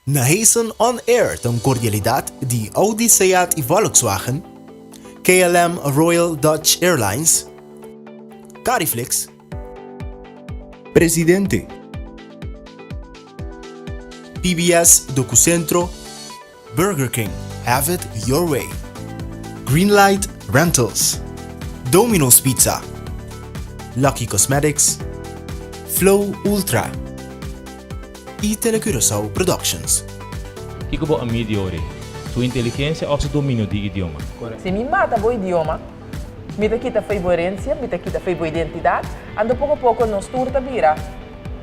Naheson On Air ta un cordialidad di Audi, Seat y Volkswagen, KLM Royal Dutch Airlines, Cariflex, Presidente. PBS Docucentro, Burger King, have it your way, Greenlight Rentals, Domino's Pizza, Lucky Cosmetics, Flow Ultra y Telecuraçao Productions. Kiko bo a midi ora ei? Su inteligensia òf su dominio di idioma? Si mi mata bo idioma, mi ta kita fo'i bo herensia, mi ta kita fo'i bo identidat, anto poko poko nos tur ta bira.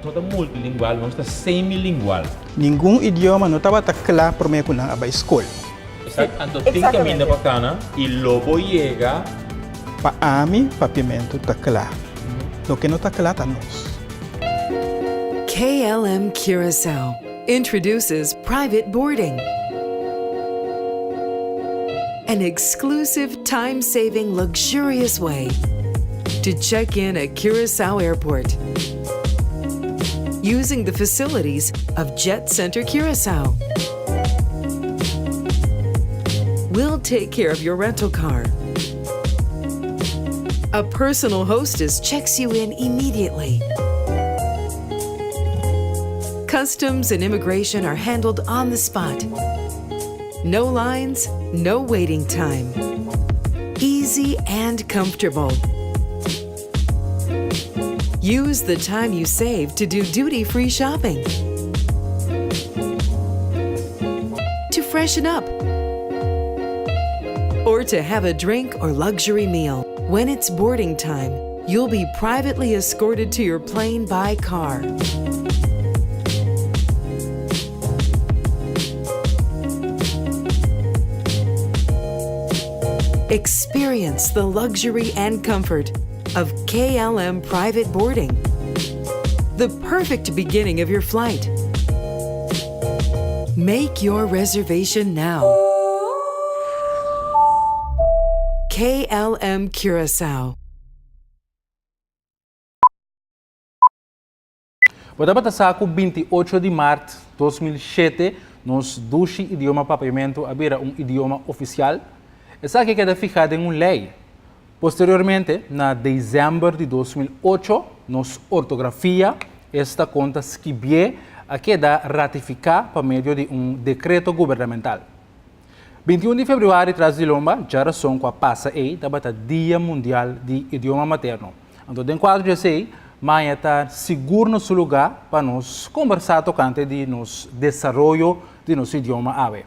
Nos no ta multilingual, nos ta semilingual. Ningun idioma no tabata kla promé ku nan a bai skol. Exacto. Anto tin kaminda pa kana i lo bo yega. Pa ami papiamentu ta kla. Loke no ta kla ta nos. KLM Curaçao introduces private boarding. An exclusive time-saving luxurious way to check in at Curaçao Airport using the facilities of Jet Center Curaçao. We'll take care of your rental car. A personal hostess checks you in immediately. Customs and immigration are handled on the spot. No lines, no waiting time. Easy and comfortable. Use the time you save to do duty-free shopping. To freshen up. Or to have a drink or luxury meal. When it's boarding time, you'll be privately escorted to your plane by car. Experience the luxury and comfort of KLM private boarding. The perfect beginning of your flight. Make your reservation now. KLM Curaçao. Bo tabata sa ku 28 di mart 2007 nos dushi idioma Papiamentu a bira un idioma ofisial? Esaki a keda fihá den un lei. Posteriormente, na desèmber di 2008, nos ortografia, esta kon ta skibié, a keda ratifiká pa medio di un dekreto gubernamental. 21 di febrüari tras di lomba, djarason ku a pasa ei tabata Dia Mundial di Idioma Materno. Anto den kuadro di esei, maña ta sigur na su lugá pa nos kombersá tokante di nos desaroyo di nos idioma awe.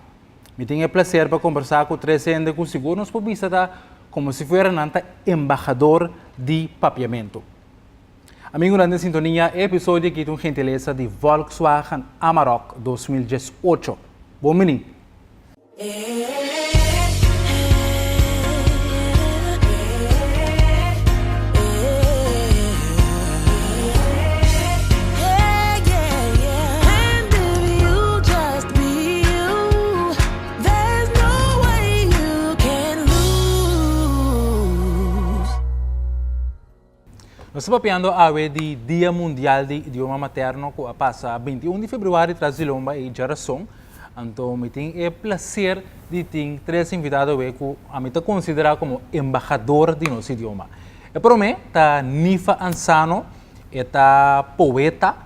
Mi tin e plaser pa kombersá ku tres hende ku sigur nos por bisa ta komo si fuera nan ta embahador di papiamentu. Amigunan den sintonia, e episodio aki ta un gentilesa di Volkswagen Amarok 2018. Bon bini! Nos ta papiando awe di Dia Mundial di Idioma Materno ku a pasa 21 di februari tras di lomba i djarason. Anto mi tin e placer di tin tres invitado awe ku ami ta konsiderá komo embahador di nos idioma. E promé ta Nifa Ansano, e ta poeta,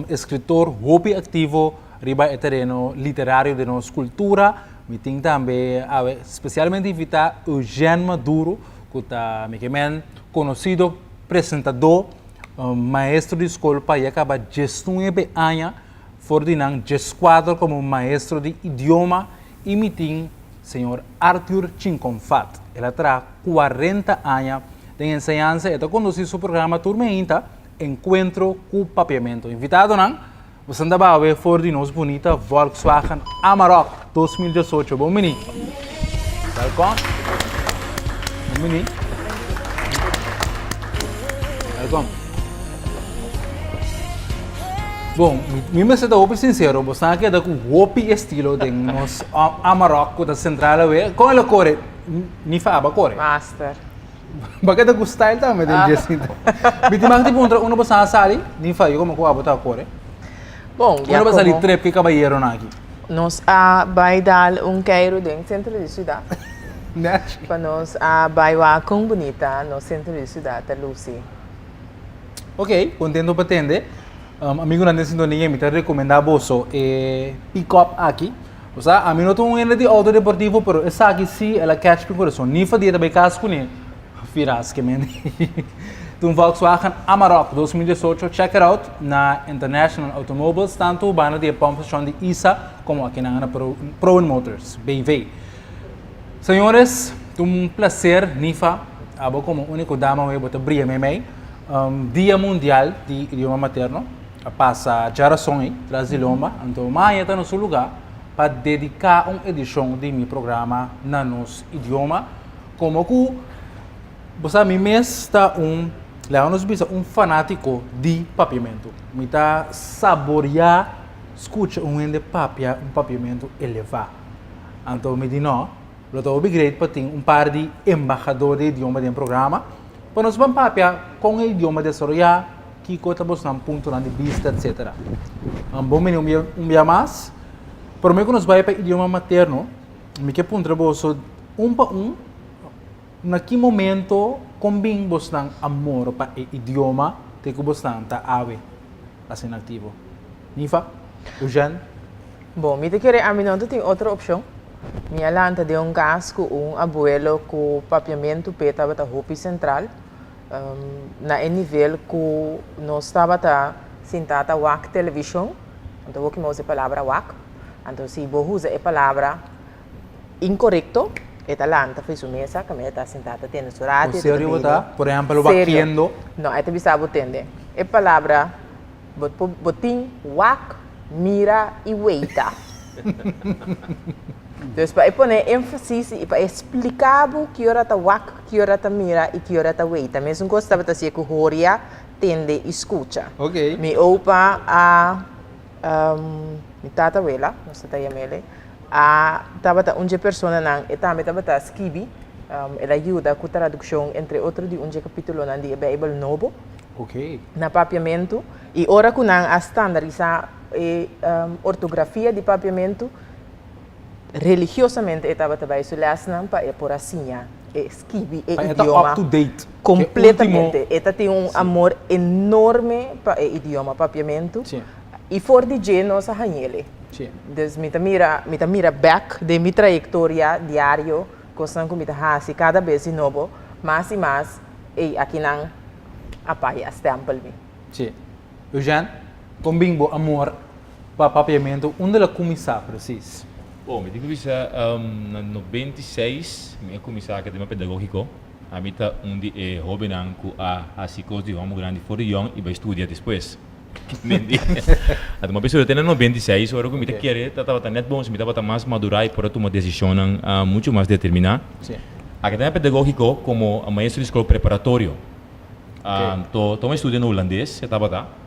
eskritor hopi aktivo riba e tereno literario di nos kultura. Mi tin tambe awe spesialmente invitá Eugène Maduro ku ta mi ke men Konosido presentadó, maestro di skol pa ya kaba diesnuebe aña for di nan dieskuater komo maestro di idioma i mi tin señor Arthur Chinconfat. El a traha kuarenta aña den enseñansa, e ta kondusí su programa tur meinta, Enkuentro ku Papiamentu. Invitadonan, boso ta bawe for di nos bunita Volkswagen Amarok 2018. Bon bini. Welkom. Bon bini. Welkom. Bon, mi mester ta hopi sincero, bo sa keda ku hopi estilo den nos Amarok ku ta central awe. Kon el a kore? Ni fa aba kore. Master. Ba keda ku style tambe den dje sinta. Mi tin mag di puntra uno bo sa sali, ni fa yo komo ku abo ta kore. Bon, ya Uno ba sali trip ke kabayeronan aki. Nos a bai dal un keiru den sentro di siudat. Pa nos a bai wak kon bunita nos sentro di siudat ta lusi. Ok, kontento pa tende. Amigunan den sintonia mi ta rekomendá boso e pick-up aki. Osea, ami no ta un hende di outo deportivo, pero esaki sí el a catch mi kurason. Ni fa dia ta bai kas kuné. Firas ke men. Ta un Volkswagen Amarok 2018. Check it out na International Automobiles, tantu banda di e pump station di Isa komo akinan na Proen Motors BV. Señores, ta un placer Nifa, abo komo úniko dama awe bo ta bria meimei. Dia Mundial di Idioma Materno a pasa djarason ei tras di lomba, anto maña ta na su lugá pa dediká un edishon di mi programa na nos idioma. Komo ku bo sa mi mes ta un, laga nos bisa un fanátiko di papiamentu. Mi ta saboriá skucha un hende papia un papiamentu elevá. Anto mi di no, lo ta hopi great pa tin un par di embahador di idioma den programa pa nos ban papia kon e idioma desaroyá, kiko ta bosnan puntonan di bista etsetera. Bon bini un bia mas. Promé ku nos bai pa idioma materno, Mi ke puntra boso un pa un, na ki momento kon bin bosnan amor pa e idioma te ku bosnan ta awe asina aktivo? Nifa? Eugène? Bon, mi ta kere ami no ta tin otro opshon. Mi a lanta den un kas ku un abuelo ku papiamentu p'e tabata hopi sentral, na e nivel ku nos tabata sinta ta wak televishon, anto bo kima usa e palabra wak. Anto si bo usa e palabra inkorekto, e ta lanta for su mesa, kaminda e ta sintá ta tende su radio. Con serio bo ta? Por ehempel, wakiendo. No, e ta bisa bo tende. E palabra bo por bo tin wak, mira i weita. Dus pa e pone énfasis i pa e splika bo ki ora ta wak, ki ora ta mira i ki ora ta weita. Mesun kos tabata hasié ku horia, tende i skucha. Mi opa a. Mi tata wela, nos ta ta yam'ele, a tabata un dje personanan, e tambe tabata skibi, el a yuda ku tradukshon entre otro di un dje kapitulonan di e Beibel Nobo na papiamentu. I ora ku nan a standarisá e ortografia di papiamentu, religiosamente e tabata bai su lèsnan pa e por a siña e skibi e idioma kompletamente. E ta tin un amor enorme pa e idioma papiamentu i for di dje nos a hañ'el. Dus mi ta mira, mi ta mira bèk den mi trayektoria diario, kosnan ku mi ta hasi kada bes di nobo, mas i mas, ey akinan a pai a stèmpel mi. Sí. Eugène, kon bin bo amor Pa papiamentu, unda el a kuminsá presis? Bon, mi tin ku bisa na 96 mi a kuminsá Akademia Pedagógiko. Ami ta un di e hóbennan ku a hasi kos di hòmber grandi for di yòn i bai studia despues. Entendí? Anto mi a bisa te na 96 ora ku mi ta kere ta tabata nèt bon, si mi tabata mas madurá i por a tuma desishonnan muchu mas determiná. Akademia Pedagógiko komo maestro di skol preparatorio. Anto tuma e studia na hulandes e tabata.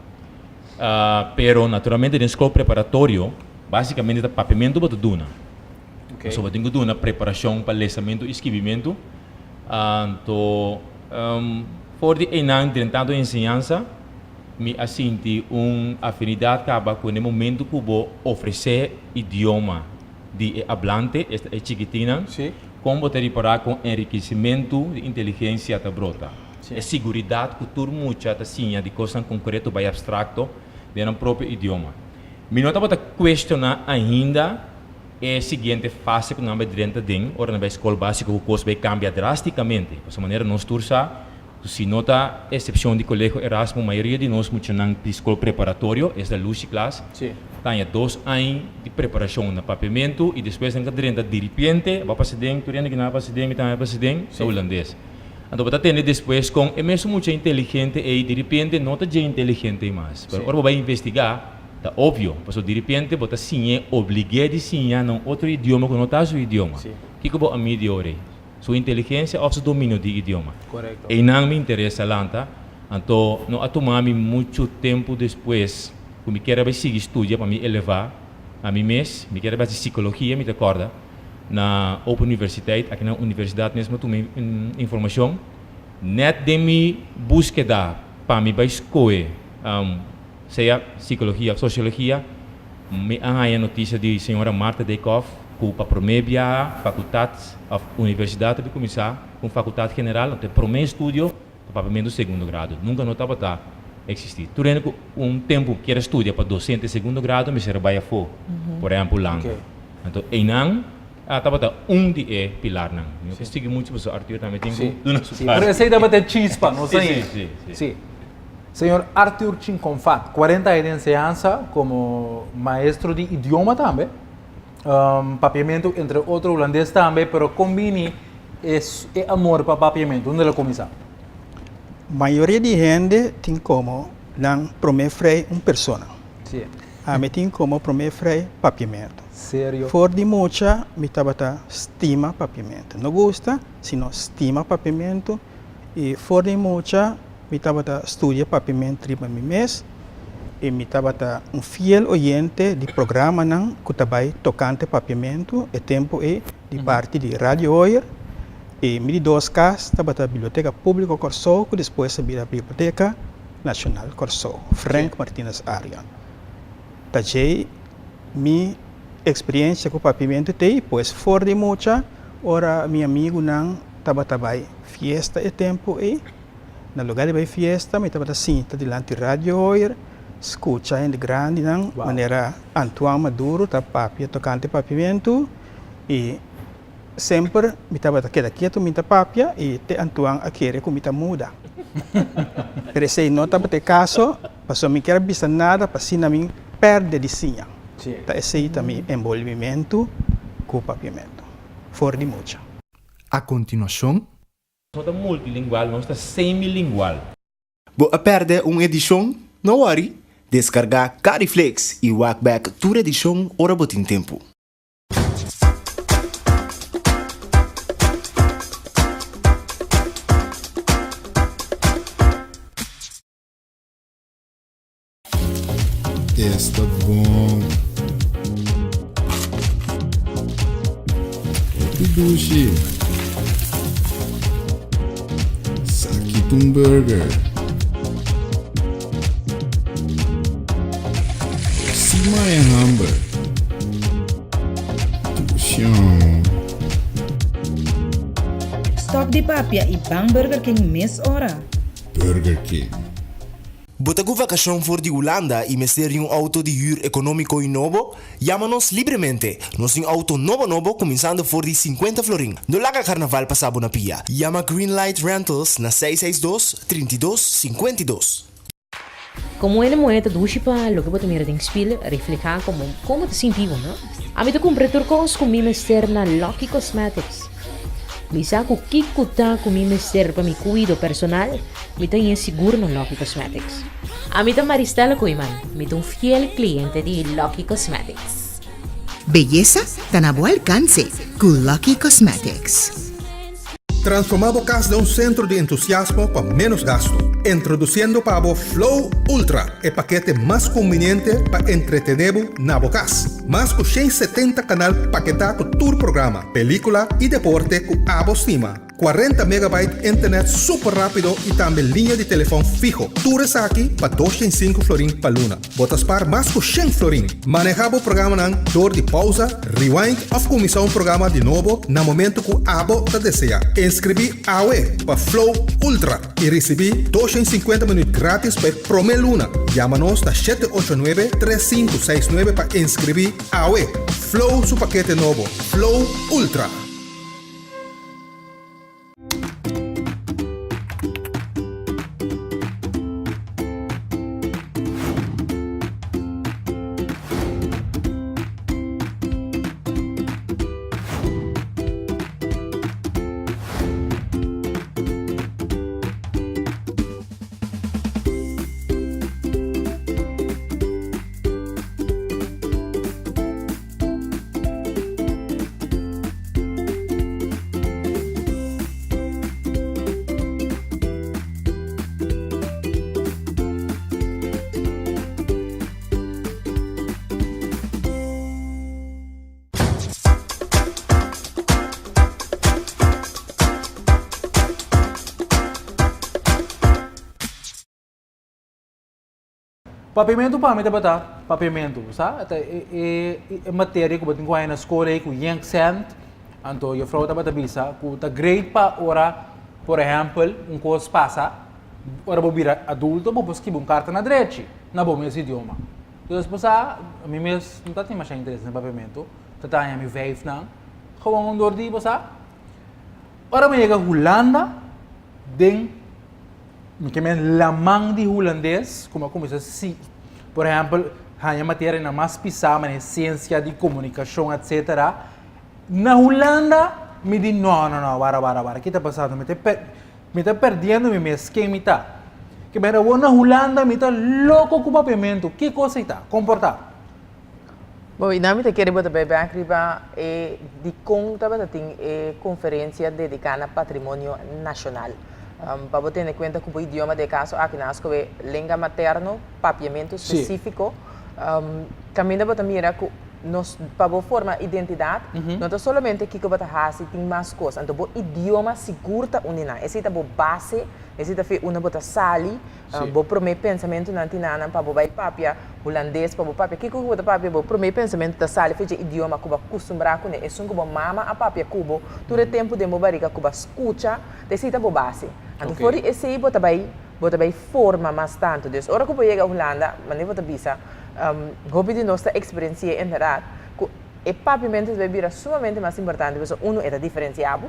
Pero naturalmente den skol preparatorio básicamente ta papiamentu bo ta duna. Pasobra bo tin ku duna preparashon pa lesamentu i skibimentu. Anto for di einan drentando enseñansa mi a sinti un afinidat kaba ku na e momentu ku bo ofresé idioma di e ablante, esta e chikitinnan, kon bo ta ripará kon enrikisimentu di inteligensia ta brota. E siguridat ku tur mucha ta siña di kosnan konkreto bai abstrakto den nan propio idioma. Mi no tabata kuestioná ainda e siguiente fase ku nan bai drenta den ora nan bai skol básiko ku kos bai kambia drástikamente. Pasobra manera nos tur sa ku si no ta esepshon di Kolegio Erasmo mayoria di nos muchanan di skol preparatorio, esta Lucy-klas, ta haña dos aña di preparashon na papiamentu i despues nan ta drenta diripiente, bo a pasa den, tur hende ku nan a pasa den, mi tambe a pasa den, na hulandes. Anto bo ta tende despues kon e mesun mucha inteligente ei diripiente no ta dje inteligente ei mas. Pero ora bo bai investigá, ta obvio, pasobra diripiente bo ta siñ'é, oblig'é di siña na un otro idioma ku no ta su idioma. Kiko bo a midi ora ei? Su inteligensia òf su dominio di idioma? Einan mi interes a lanta, anto no a tuma mi muchu tempu despues ku mi kier a bai sigui studia pa mi elevá ami mes, mi kier a bai hasi sikologia, mi ta kòrda. Na Open Universiteit, aki na universidat mes mi a tuma informashon. Nèt den mi búskeda pa mi bai skohe sea sikologia òf sosiologia, Mi a haña notisia di señora Martha Dijkhoff ku pa promé biaha fakultat òf universidat ta bin kuminsá ku un fakultat general, anto e promé estudio ta papiamentu segundo grado. Nunka no tabata eksistí. Tur hende ku un tempu kier a studia pa dosente segundo grado mester a bai afó, por ehèmpel Hulanda. Anto einan a tabata un di e pilarnan. Mi no ta sigui muchu pasobra Arthur tambe tin ku duna su parti. Pero esei tabata e chispa, no sa? Sí, sí, sí. Sí. Señor Arthur Chinconfat, cuarenta aña di enseñansa como maestro di idioma tambe, papiamentu entre otro hulandes tambe, pero con bini e e amor pa papiamentu? Unda el a cuminsa? Mayoria di hende tin como nan prome frei un persona. Sí. Ami tin como prome frei papiamentu. Serio? For di mucha mi tabata stima papiamentu. No gusta, sino stima papiamentu y for di mucha Mi tabata studia papiamentu riba mi mes i mi tabata un fiel oyente di programanan ku ta bai tokante papiamentu e tempu ei di parti di Radio Hoyer i mi di dos kas tabata Biblioteka Públiko Kòrsou ku despues a bira Biblioteka Nashonal Kòrsou, Frank Martinus Arion. Ta djei mi eksperiencia ku papiamentu t'ei, pues for di mucha ora mi amigunan tabata bai fiesta e tempu ei, Na lugar di bai fiesta mi tabata sinta dilanti radio hoyer scucha hende grandinan manera Antoine Maduro ta papia tocante papiamentu y semper mi tabata keda keto mi ta papia y te Antoine a kere cu mi ta muda. Pero esey no tabata e caso pasobra mi kier a bisa nada pa asina mi perde di siña. Ta esey ta mi envolvimento cu papiamentu for di mucha. A continuacion. Nos no ta multilingual, nos ta semilingual. Bo a pèrdè un edishon? No wòri! Deskargá Cariflix i wak bèk tur edishon ora bo tin tempu. Esta bon. Hopi dushi. Saki ta un burger. Si maya hamber. Dushi. Stop di papia y ban Burger King mes ora. Burger King. Bo ta ku vakashon for di Hulanda i mester di un outo di hür ekonómiko i nobo? Yama nos libremente! Nos tin outo nobo nobo kuminsando for di sinkuenta florin. No laga karnaval pasa bo na pia. Yama Green Light Rentals na 662, 32, 52. Komo hende muhé ta dushi pa loke bo ta mira den spil reflehá komo kon bo ta sinti bo, no? Ami ta kumpra tur kos ku mi mester na Lucky Cosmetics. Mi sa ku kiko ta ku mi mester pa mi kuido personal, Mi ta yen sigur na Lucky Cosmetics. Ami ta Maristella Koeiman, mi ta un fiel cliente di Lucky Cosmetics. Beyesa ta na bo alkanse ku Lucky Cosmetics. Transformá bo kas den un sentro di entusiasmo pa ménos gastu. Introdusiendo pa bo Flow Ultra, e pakete mas kumbiniente pa entretené bo na bo kas. Mas ku 170 kanal paketá ku tur programa, pelíkula i deporte ku abo stima. 40 megabyte internet super rapido y tambe liña di telefon fiho. Tur esaki pa 205 florin pa luna. Bo ta spaar mas cu 100 florin. Maneha bo programanan door di pausa, rewind of cuminsa un programa di nobo na momento cu abo ta desea. Inscribi awe pa Flow Ultra y ricibi 250 minuut gratis pa e prome luna. Yama nos na 789 3569 pa inscribi awe. Flow su pakete nobo, Flow Ultra. Papiamentu pa mi tabata papiamentu, bo sa? Ta e e e materia ku bo tin ku haña na skol ei ku yen sènt, anto juffrouw tabata bisa ku ta great pa ora, por ehèmpel, un kos pasa, ora bo bira adulto bo por skibi un karta na drechi, na bo mes idioma. Dus bo sa, mi mes no ta tin masha interes den papiamentu, ta ta haña mi vijfnan, gewoon dor di, bo sa. Ora mi yega Hulanda, den mi ke men laman di hulandes ku mi a kuminsá si, por ehèmpel, haña materianan mas pisá manera siensia di komunikashon etsetera. Na Hulanda mi di no no no wara wara wara ki ta pasando mi ta mi ta perdiendo mi mes ken mi ta. Ke men awor na Hulanda mi ta loko ku papiamentu ki kos ei ta komportá. Bo, i nan mi ta kere bo ta bai bek riba e dikon tabata tin e konferensia dediká na patrimonio nashonal. Pa bo tene kuenta ku bo idioma den e kaso aki nan a skohe lenga materno, papiamentu spesífiko, kaminda bo ta mira ku nos pa bo forma identidat no ta solamente kiko bo ta hasi, tin mas kos. Anto bo idioma sigur ta un di nan. Esei ta bo base, esei ta fe unda bo ta sali. Bo promé pensamentunan tin nan pa bo bai papia hulandes, pa bo papia kiko ku bo ta papia, bo promé pensamentu ta sali for dje idioma ku bo a kustumbrá kuné, esun ku bo mama a papia ku bo tur e tempu den bo barika ku bo a skucha, ta esei ta bo base. Anto for di esei bo ta bai bo ta bai forma mas tantu. Dus ora ku bo yega Hulanda, manera bo ta bisa, hopi di nos ta eksperensi'é inderdat ku e papiamentu ta bai bira sumamente mas importante pasobra unu e ta diferensiá bo,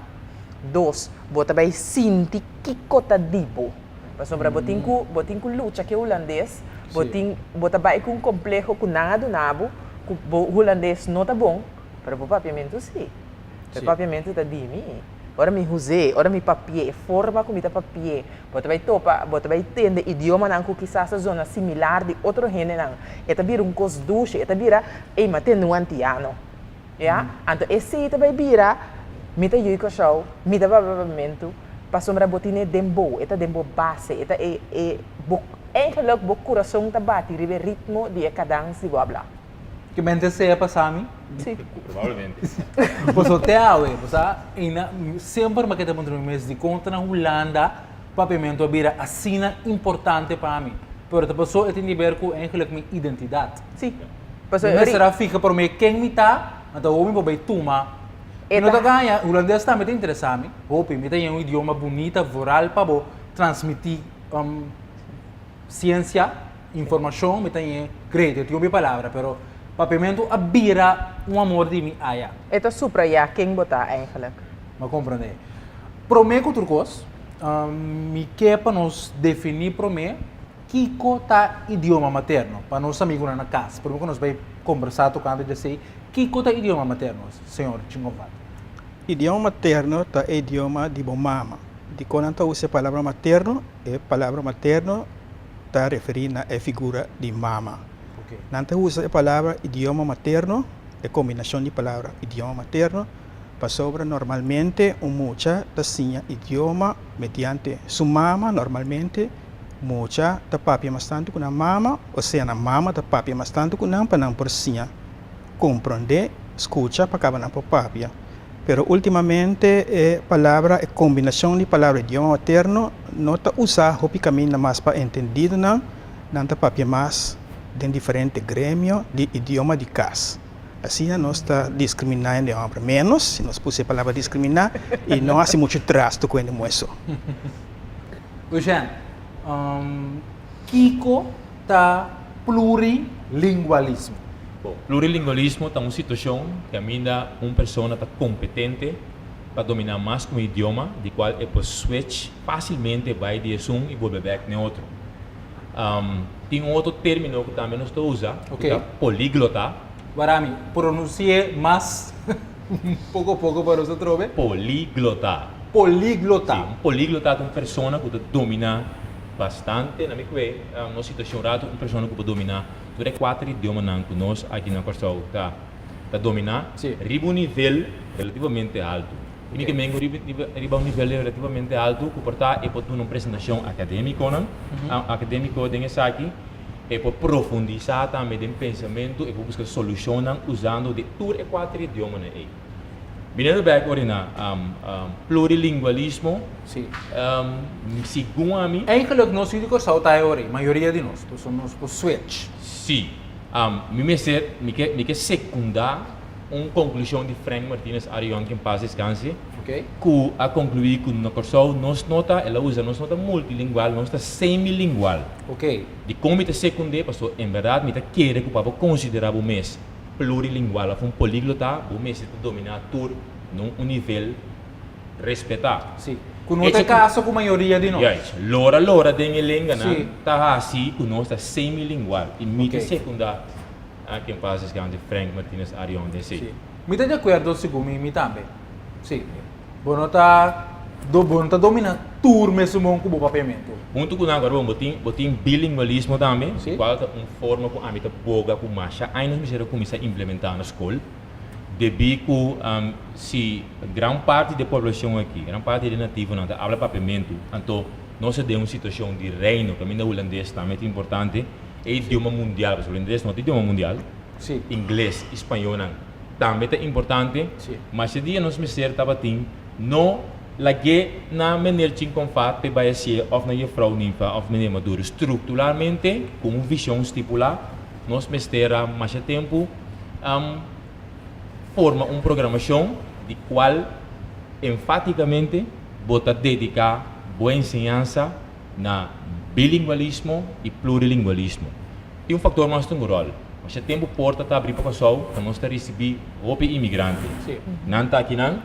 dos bo ta bai sinti kiko ta di bo. Pasobra bo tin ku bo tin ku lucha ku e hulandes, bo tin bo ta bai ku un kompleho ku nan a duna bo, ku bo hulandes no ta bon, pero bo papiamentu si. E papiamentu ta di mi. Ora mi huz'é, ora mi papi'é, e forma ku mi ta papi'é, bo ta bai topa, bo ta bai tende idiomanan ku kisas ta zona similar di otro hendenan. E ta bira un kos dushi, e ta bira, ey, mi a tende un antiano. Ya, anto esei ta bai bira, Mi ta yui Kòrsou, mi ta papia papiamentu, pasobra bo tine den bo, e ta den bo base, e ta e, e bo, eigenlijk bo kurason ta bati riba e ritmo di e kadans di bo habla. Ke mente sea pasa mi? Si. Probablemente. Pasobra te awe, bo sa, eina, semper mi a keda puntra mi mes dikon ta na Hulanda papiamentu a bira asina importante pa mi. Pero ta paso e tin di ber ku eigenlijk mi identidat. Si. Mi mester a fiha promé ken mi ta, anto awor mi por bai tuma. Mi no ta gaña, hulandes tambe ta interesá mi hopi. Mi ta haña un idioma bunita, vooral pa bo transmití siensia, informashon, mi ta haña great, e tin hopi palabra, pero papiamentu a bira un amor di mi aya. E ta subrayá ken bo ta eigenlijk. Mi a komprendé. Promé ku tur kos, mi ke pa nos definí promé. Kiko ta idioma materno? Pa nos amigunan na kas, promé ku nos bai kombersá tokante di esei, kiko ta idioma materno, señor Chingonvat? Idioma materno ta e idioma di bo mama. Dikon nan ta usa e palabra materno? E palabra materno ta referí na e figura di mama. Nan ta usa e palabra idioma materno, e kombinashon di palabra idioma materno, pasobra normalmente un mucha ta siña idioma mediante su mama, normalmente Mucha ta papia mas tantu ku nan mama, osea nan mama ta papia mas tantu ku nan pa nan por siña komprondé, skucha pa kaba nan por papia. Pero últimamente e palabra, e kombinashon di palabra idioma materno no ta usá hopi kaminda mas pa entendidonan, nan ta papia mas den diferente gremio di idioma di kas. Asina nos ta diskriminá hende hòmber ménos, si nos pusi e palabra diskriminá, i no hasi muchu trastu ku hende muhé so. Eugène, kiko ta plurilingualismo? Bon, plurilingualismo ta un situashon kaminda un persona ta kompetente pa dominá mas ku un idioma di kual e por switch fásilmente bai di esun i bolbe bèk n'e otro. Tin un otro término ku tambe nos ta usa, ku ta políglota. Warami, pronunsi'é mas poko poko pa nos atrobe. Políglota. Políglota. Sí, un políglota ta un persona ku ta dominá bastante, na mi kue nos situashon ratu, un persona ku por dominá tur e kuater idiomanan ku nos aki na Kòrsou ta ta dominá riba un nivel relativamente altu. I mi ke men ku riba un nivel relativamente altu ku por ta e por duna un presentashon akadémikonan, akadémiko den esaki, e por profundisá tambe den pensamentu, e por buska solushonnan usando di tur e kuater idiomanan ei. Biniendo bek ori na plurilingualismo, segun ami. Eigenlijk nos yu di Kòrsou ta e ori, mayoria di nos, pasobra nos por switch. Sí. Mi mester, mi ke, mi ke sekundá un konklushon di Frank Martinez Arion, ke en pas deskanse, ku a konkluí ku na Kòrsou nos no ta, el a usa, nos no ta multilingual, nos ta semilingual. Dikon mi ta sekund'é? Pasobra en bèrdat mi ta kere ku pa bo konsiderá bo mes plurilingual òf un políglota, bo mester ta dominá tur na un nivel respetá. Sí, ku no ta e kaso ku mayoria di nos. Juist. Lora lora den e lenganan ta hasi ku nos ta semilingual i mi ta sekundá a ken pas deskanse Frank Martinez Arion den esei. Sí. Mi ta di akuerdo segun mi, mi tambe. Sí. Bo no ta bo no ta domina tur mesun bon ku bo papiamentu. Huntu ku nan bo tin bo tin bilingualismo tambe, kual ta un forma ku ami ta boga ku masha aña nos mester a kuminsá implementá na skol, debí ku si gran parti di e poblashon aki, gran parti di e nativonan ta abla papiamentu, anto nos ta den un situashon di reino kaminda hulandes tambe ta importante, e idioma mundial, pasobra hulandes no ta idioma mundial, ingles i spañolnan tambe ta importante, masha dia nos mester tabatin no lag'é na meneer Chinconfat p'e bai hasié òf na jefrou Ninfa òf meneer Maduro. Strukturalmente, ku un vishon stipulá, nos mester a masha tempu forma un programashon di kual enfátikamente bo ta dediká bo enseñansa na bilingualismo i plurilingualismo. Tin un faktor mas ta un ròl. Masha tempu porta ta abrí pa Kòrsou pa nos ta risibí hopi imigrante. Nan ta akinan,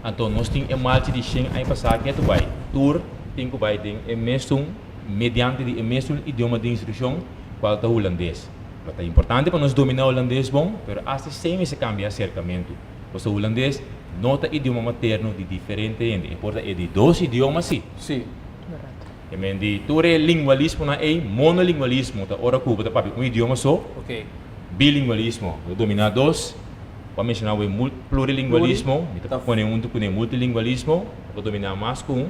anto nos tin e malchi di shen aña pasá ketu bai. Tur tin ku bai den e mesun, mediante di e mesun idioma di instrukshon, kual ta hulandes. Lo ta importante pa nos dominá hulandes bon, pero asta esei mester kambia aserkamentu. Pasobra hulandes no ta idioma materno di diferente hende. E por ta e di dos idioma sí. E men di tur e lingualismonan ei, monolingualismo ta ora ku bo ta papia un idioma so, bilingualismo bo ta dominá dos, bo a menshoná bo e plurilingualismo, mi ta pone huntu kuné multilingualismo, bo ta dominá mas ku un,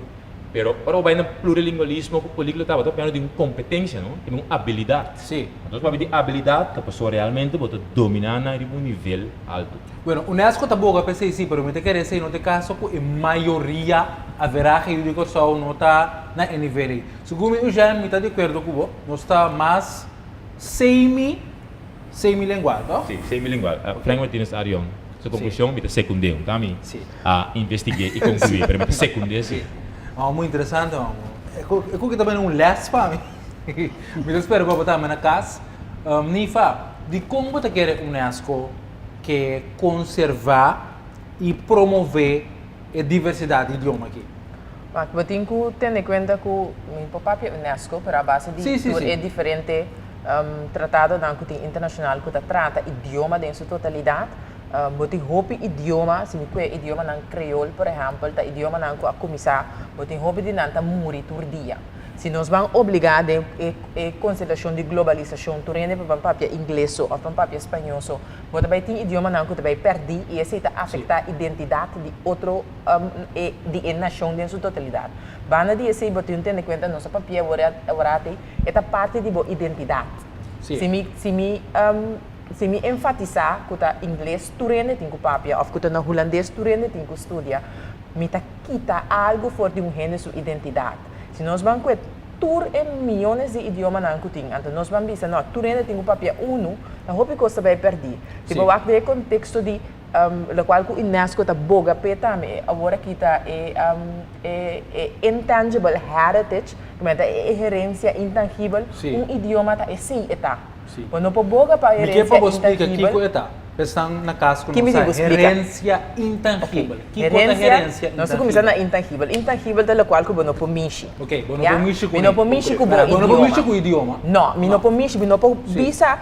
pero ora bo bai na plurilingualismo ku políglota bo ta papiando di un kompetensia no, di un abilidat. Anto papia di abilidat ta pasobra realmente bo ta dominá nan riba un nivel altu. Bueno, UNESCO ta boga p'esei sí, pero mi ta kere esei no ta e kaso ku e mayoria averahe yu di Kòrsou no ta na e nivel ei. Segun mi Eugène, mi ta di akuerdo ku bo, nos ta mas semi, semilingual, tòg? Sí, semilingual. Frank Martinez Arion su konklushon mi ta sekund'é, un ta mi a investig'é i konkluí, pero mi ta sekund'é sí. Oh, muy interesante, man. E ku ta bini un lès pa mi. Mi ta spera ku bo tambe na kas. Nifa, dikon bo ta kere UNESCO ke konservá i promové e diversidat di idioma aki. Wak, bo tin ku tene kuenta ku mi por papia UNESCO, pero a base di tur e diferente tratadonan ku tin internashonal ku ta trata idioma den su totalidat, bo tin hopi idioma, si mi kue idiomanan kreol por ehèmpel, ta idiomanan ku a kuminsá, bo tin hopi di nan ta muri tur dia. Si nos ban obligá den e konstelashon di globalisashon tur hende pa ban papia ingles so òf ban papia spañó so, bo ta bai tin idiomanan ku ta bai pèrdí i esei ta afektá identidat di otro di e nashon den su totalidat. Banda di esei bo tin tene kuenta nos a papia aworati e ta parti di bo identidat. Si mi si mi si mi enfatisá ku ta ingles tur hende tin ku papia òf ku ta na hulandes tur hende tin ku studia, mi ta kita algu for di un hende su identidat. Si nos ban kue tur e miyones di idiomanan ku tin, anto nos ban bisa, no, tur hende tin ku papia unu, ta hopi kos ta bai pèrdí. Si bo wak den e konteksto di lokual ku UNESCO ta boga p'e tambe, awor aki ta e e intangible heritage, ku ta e herensia intangibel, un idioma ta esei e ta. Sí. Bo no por boga pa Mi ke herensia pa bo splika intangibel. kiko e ta. Pa esnan na kas ku Ki no mi sa, di bo splika? herensia intangibel. Ok, Kiko ta herensia, herensia nos ta kuminsá intangibel? na intangibel. Intangibel ta lokual ku bo no por mishi. Ok, bo no Ya? por mishi Mi no kuné. por mishi ku bo Bo no por mishi idioma. ku idioma. No, mi no No. por mishi, mi no por Sí. bisa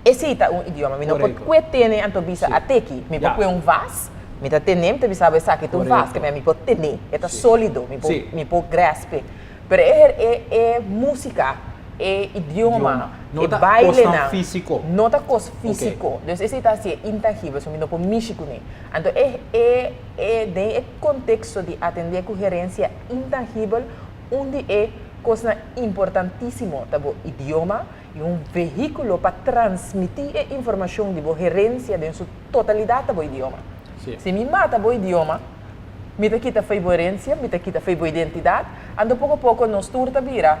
esei ta un idioma. Mi no por Korekto. kue tene anto bisa Sí. ateki. Mi por Ya. kue un vas, mi ta tene, mi ta bisa bo esaki ta un vas, Korekto. ke mi por tene, e ta Sí. sólido, mi por Sí. mi por grasp e. Pero e e e músika, e idioma, No e ta kosnan bailenan físiko. no ta kos Ok. físiko. Dus esei ta hasié intangibel, so mi no por mishi kuné. Anto e e e den e konteksto di atendé ku herensia intangibel, un di e kosnan importantísimo ta bo idioma i un vehíkulo pa transmití e informashon di bo herensia den su totalidat ta bo idioma. Si mi mata bo idioma, mi ta kita fo'i bo herensia, mi ta kita fo'i bo identidat, anto poko poko nos tur ta bira,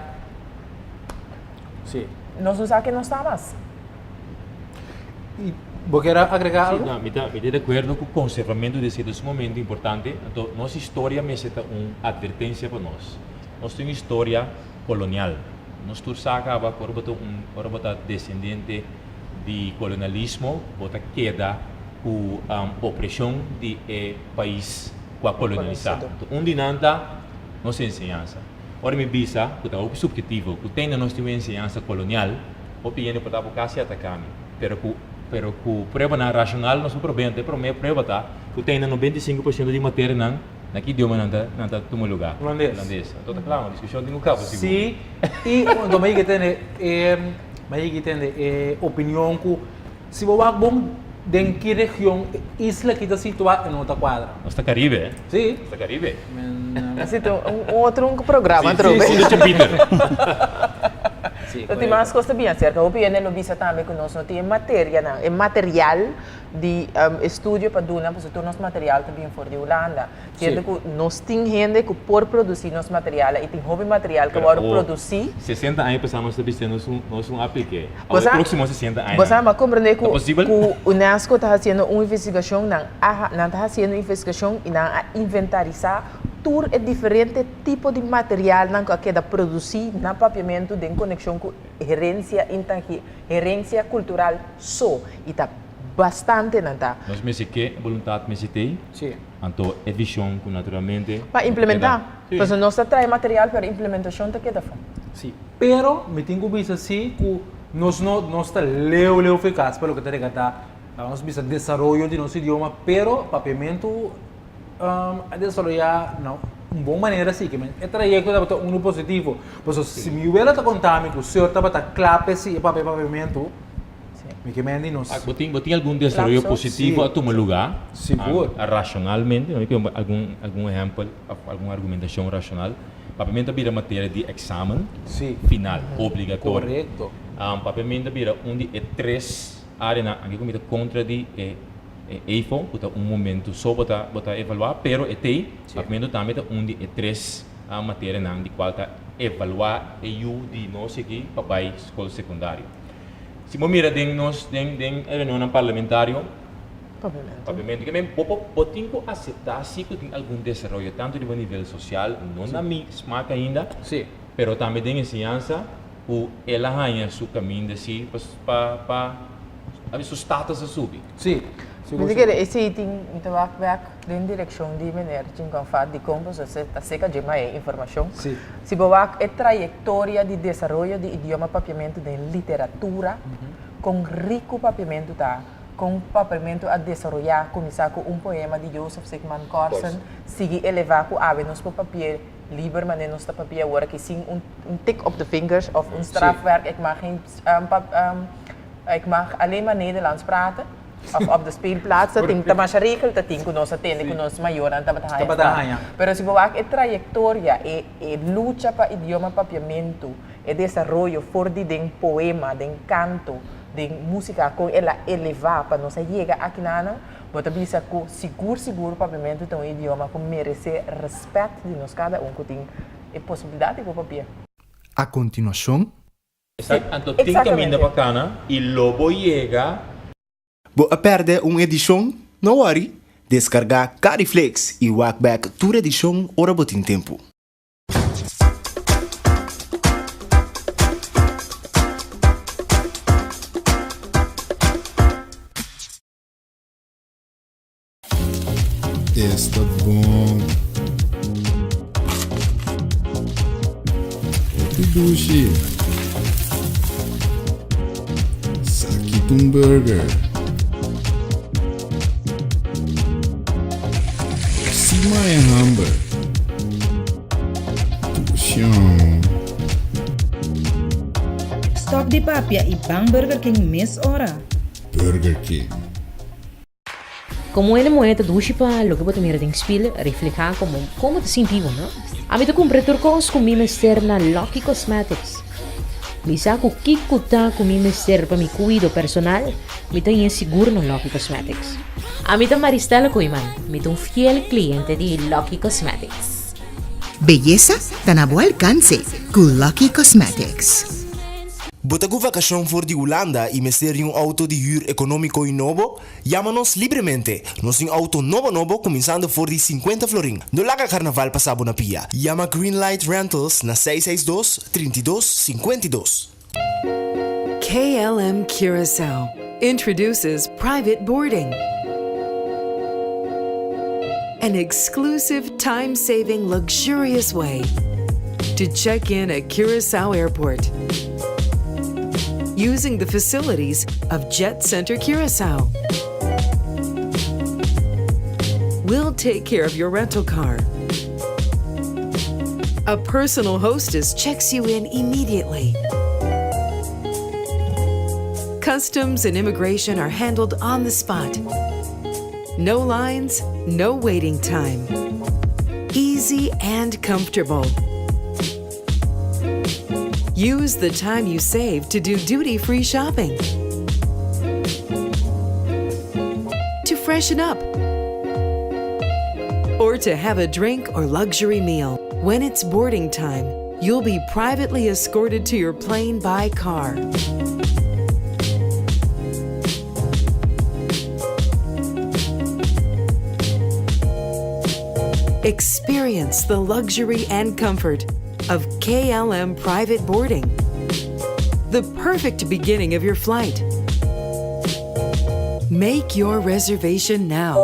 nos no sa ken nos ta mas. I bo kier a agregá Sí, algu? no, mi ta, mi ta di akuerdo ku konservamentu di esei ta sumamente importante. Anto nos historia mester ta un atvertensia pa nos. Nos tin un historia kolonial. Nos tur sa kaba ku ora bo ta un, ora bo ta desendente di kolonialismo, bo ta keda ku opreshon di e pais ku a kolonialisá. Anto un di nan ta nos enseñansa. Ora mi bisa ku ta hopi subjetivo ku tende nos tin un enseñansa kolonial, hopi hende por ta por kasi ataká mi, pero ku pero ku pruebanan rashonal nos por prob'é. Anto e promé prueba ta ku tende 95 por siento di materianan na ki idioma nan ta nan ta tuma lugá? Hulandes. Hulandes. Anto ta kla, un diskushon tin ku kaba sigur. Sí, i anto mi a yega tende e mi a yega tende e opinion ku Si bo wak bon den ki region e isla aki ta situa e no ta kuadra. Nos ta Caribe, eh? Sí. Nos ta Caribe. Así ta un otro un programa atrobe. Sí, sí, Peter. Sí, Lo tin mas kos ta bin aserka. Hopi hende lo bisa tambe ku nos no tin e materianan, e material di estudio pa duna, pasobra tur nos material ta bin for di Hulanda. Siendo ku nos tin hende ku por produsí nos material i tin hopi material ku wòrdu produsí. 60 aña pasá nos ta bisté nos un nos un apliké. Awor e próksimo 60 añanan. Bo sa, mi a komprendé ku ku UNESCO ta hasiendo un investigashon, nan a nan ta hasiendo un investigashon i nan a inventarisá tur e diferente tipo di materialnan ku a keda produsí na Papiamentu den konekshon ku herensia intangi herensia kultural so i ta bastante nan ta. Nos mester ke boluntat mester tei. Anto e vision cu naturalmente. Pa implementa. Pasobra nos ta trae material pero implementacion ta keda afo. Si. Pero mi tin cu bisa si cu nos no nos ta leu leu for cas pa loke ta regarda laga nos bisa desaroyo di nos idioma pero papiamentu a desaroya na un bon manera si kimen e trayecto tabata uno positivo pasobra si mi wela ta conta mi cu señor tabata cla p'esei e papia papiamentu Mi ke men di nos. Bo tin bo tin algun desaroyo positivo a tuma lugá? Sigur. Rashonalmente, mi ke algun algun ehèmpel òf algun argumentashon rashonal. Papiamentu a bira materia di èksamen final, obligatorio. Korekto. Papiamentu a bira un di e tres áreanan, anke ku mi ta kontra di e e EFO, ku ta un momentu so bo ta bo ta evaluá, pero e tei, papiamentu tambe ta un di e tres materianan di kual ta evaluá e yu di nos aki pa bai skol sekundario. Si bo mira den nos den den e reunionnan parlamentario, Papiamentu. Papiamentu. Ke men bo bo bo tin ku aseptá si ku tin algun desaroyo tantu riba nivel sosial, no na mi smak ainda, Sí. pero tambe den enseñansa ku el a haña su kaminda si pa pa pa a su status a subi. Sí. Mi Sigur ta kere sigur. esei tin mi ta wak bek den direkshon di meneer Chinconfat dikon pasobra se ta seka dje mai e informashon. Sí. Si bo wak e trayektoria di desaroyo di idioma papiamentu den literatura, kon riku papiamentu ta, kon papiamentu a desaroyá, kuminsá ku un poema di Joseph Sickman Corsen, sigui elevá ku awe nos por papia liber manera nos ta papia awor aki sin un un tik op de vingers òf un strafwerk, ik mag geen ik mag alleen maar Nederlands praten. Of op de speelplaats ta tin tamasha regel ta tin ku nos a tende ku nos mayornan tabata haña Tabata straf. haña. Pero si bo wak e trayektoria, e e lucha pa idioma papiamentu, e desaroyo for di den poema, den kanto, den músika kon el a elevá pa nos a yega akinanan, bo ta bisa ku sigur sigur papiamentu ta un idioma ku meresé rèspèt di nos kada un ku tin e posibilidat di por papia. A kontinuashon, Anto tin kaminda pa kana i lo bo yega. Bo a pèrdè un edishon? No wòri! Deskargá Cariflix i wak bèk tur edishon ora bo tin tempu. Esta bon. Hopi dushi. Saki ta un burger. Si maya hamber. Dushi. Stop di papia y ban Burger King mes ora. Burger King. Komo hende muhé ta dushi pa loke bo ta mira den spil reflehá komo kon bo ta sinti bo, no? Ami ta kumpra tur kos ku mi mester na Lucky Cosmetics. Mi sa ku kiko ta ku mi mester pa mi kuido personal, mi ta haña sigur na Lucky Cosmetics. Ami ta Maristella Koeiman, mi ta un fiel cliente di Lucky Cosmetics. Beyesa ta na bo alkanse ku Lucky Cosmetics. Bo ta ku vakashon for di Hulanda i mester di un outo di hür ekonómiko i nobo? Yama nos libremente. Nos tin outo nobo nobo kuminsando for di 50 florin. No laga karnaval pasa bo na pia. Yama Greenlight Rentals na 662, 32, 52. KLM Curaçao introduces private boarding. An exclusive time-saving, luxurious way to check in at Curaçao Airport using the facilities of Jet Center Curaçao. We'll take care of your rental car. A personal hostess checks you in immediately. Customs and immigration are handled on the spot. No lines, no waiting time. Easy and comfortable. Use the time you save to do duty free shopping, to freshen up, or to have a drink or luxury meal. When it's boarding time, you'll be privately escorted to your plane by car. Experience the luxury and comfort of KLM private boarding. The perfect beginning of your flight. Make your reservation now.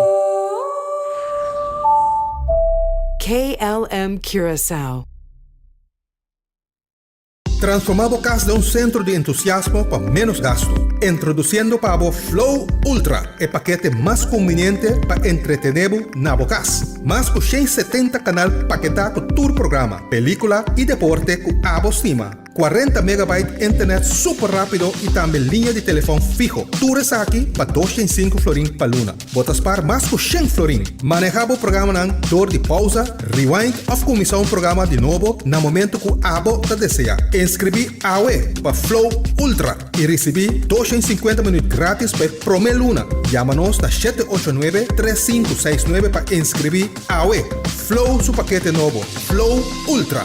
KLM Curacao. Transformá bo kas den un sentro di entusiasmo pa ménos gastu. Introdusiendo pa bo Flow Ultra, e pakete mas kumbiniente pa entretené bo na bo kas. Mas ku 170 kanal paketá ku tur programa, pelíkula i deporte ku abo stima. 40 megabyte internet super rápido i tambe liña di telefòn fiho. Tur esaki pa 205 florin pa luna. Bo ta spar mas ku 100 florin. Manehá bo programanan dor di pausa, rewind òf kuminsá un programa di nobo na momentu ku abo ta deseá. Inskribí awe pa Flow Ultra i risibí 250 minüt grátis pa e promé luna. Yama nos na 789 3569 pa inskribí awe. Flow su pakete nobo, Flow Ultra.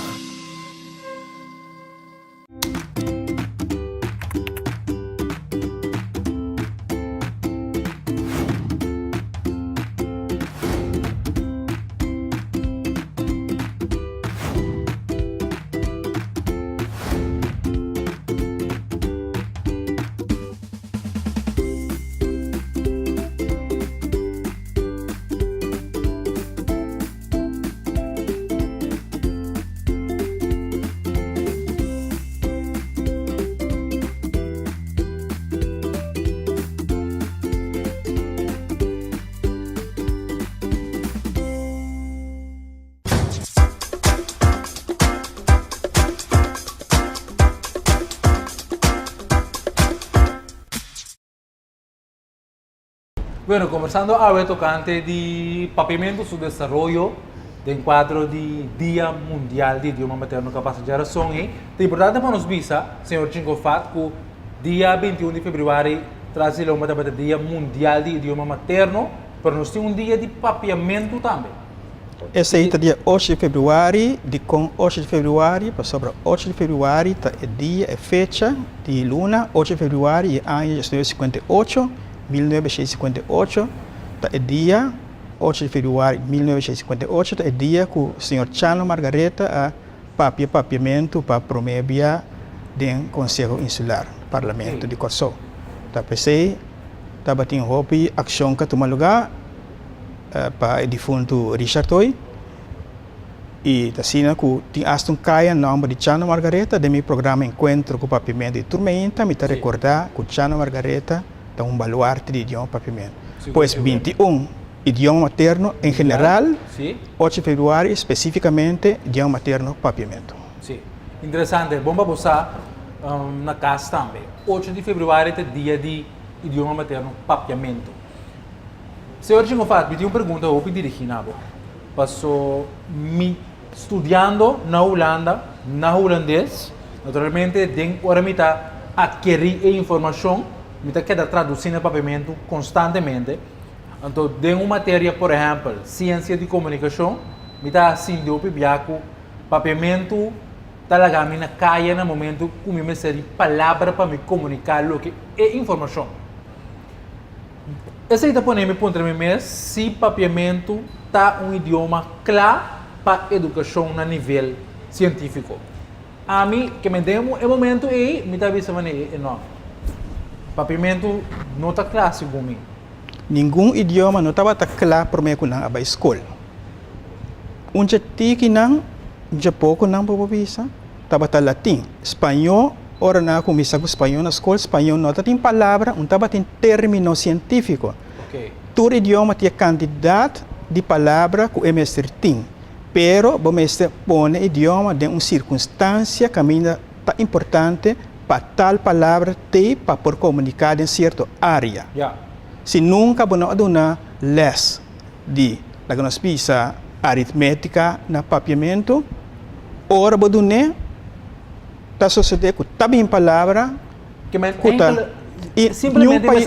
Bueno, conversando awe tocante di Papiamento su desaroyo den cuadro di Dia Mundial di Idioma Materno cu a pasa djarason ei. Ta importante pa nos bisa, señor Chingo Fat, cu dia 21 di februari tras di lomba tabata Dia Mundial di Idioma Materno, pero nos tin un dia di Papiamento tambe. Esei ta dia ocho di februari. Dikon ocho di februari? Pasobra ocho di februari ta e dia, e fecha di luna, ocho di februari e aña 1958, 1958, ta e dia, ocho di februari 1958 ta e dia ku señor Chano Margaretha a papia papiamentu pa promé bia den Konseho Insular, Parlamento di Kòrsou. Ta p'esei tabatin hopi akshon ku a tuma lugá. pa e difuntu Richard Toy y ta asina cu tin hasta un caya nomber di Chano Margaretha den mi programa Encuentro cu Papiamento y tur meinta mi ta recorda cu Chano Margaretha ta un baluarte di idioma Papiamento. Pues 21 idioma materno en general, 8 februari specificamente idioma materno Papiamento. Sí, interesante. Bon pa bo sa na cas tambe. 8 di februari ta dia di idioma materno Papiamento. Señor Chingofat, mi tin un pregunta hopi dirigí na bo. Paso mi studiando na Hulanda, na hulandes, naturalmente den ora mi ta adkerí e informashon, mi ta keda tradusí na papiamentu konstantemente. Anto den un materia, por ehèmpel, siensia di komunikashon, mi ta sinti hopi bia ku papiamentu ta laga mi na kaya na momentu ku mi mester di palabra pa mi komuniká loke e informashon. Esei ta pone mi puntra mi mes si papiamentu ta un idioma kla pa edukashon na nivel sientífiko. Ami, ke men den e momentu ei, mi ta bisa manera e no. Papiamentu no ta kla segun mi. Ningun idioma no tabata kla promé ku nan a bai skol. Un dje tikinan, un dje pokonan bo por bisa, tabata latin. Spañó, ora nan a kuminsá ku spañó na skol, spañó no tatin palabra, un tabatin término sientífiko. Tur idioma tin e kantidat di palabra ku e mester tin. Pero bo mester pone idioma den un sirkunstansia kaminda ta importante pa tal palabra t'ei pa por komuniká den sierto área. Si nunka bo no a duna lès di, laga nos bisa, aritmétika na papiamentu, ora bo dun'é ta sosodé ku ta bin palabra ku ta i niun pais.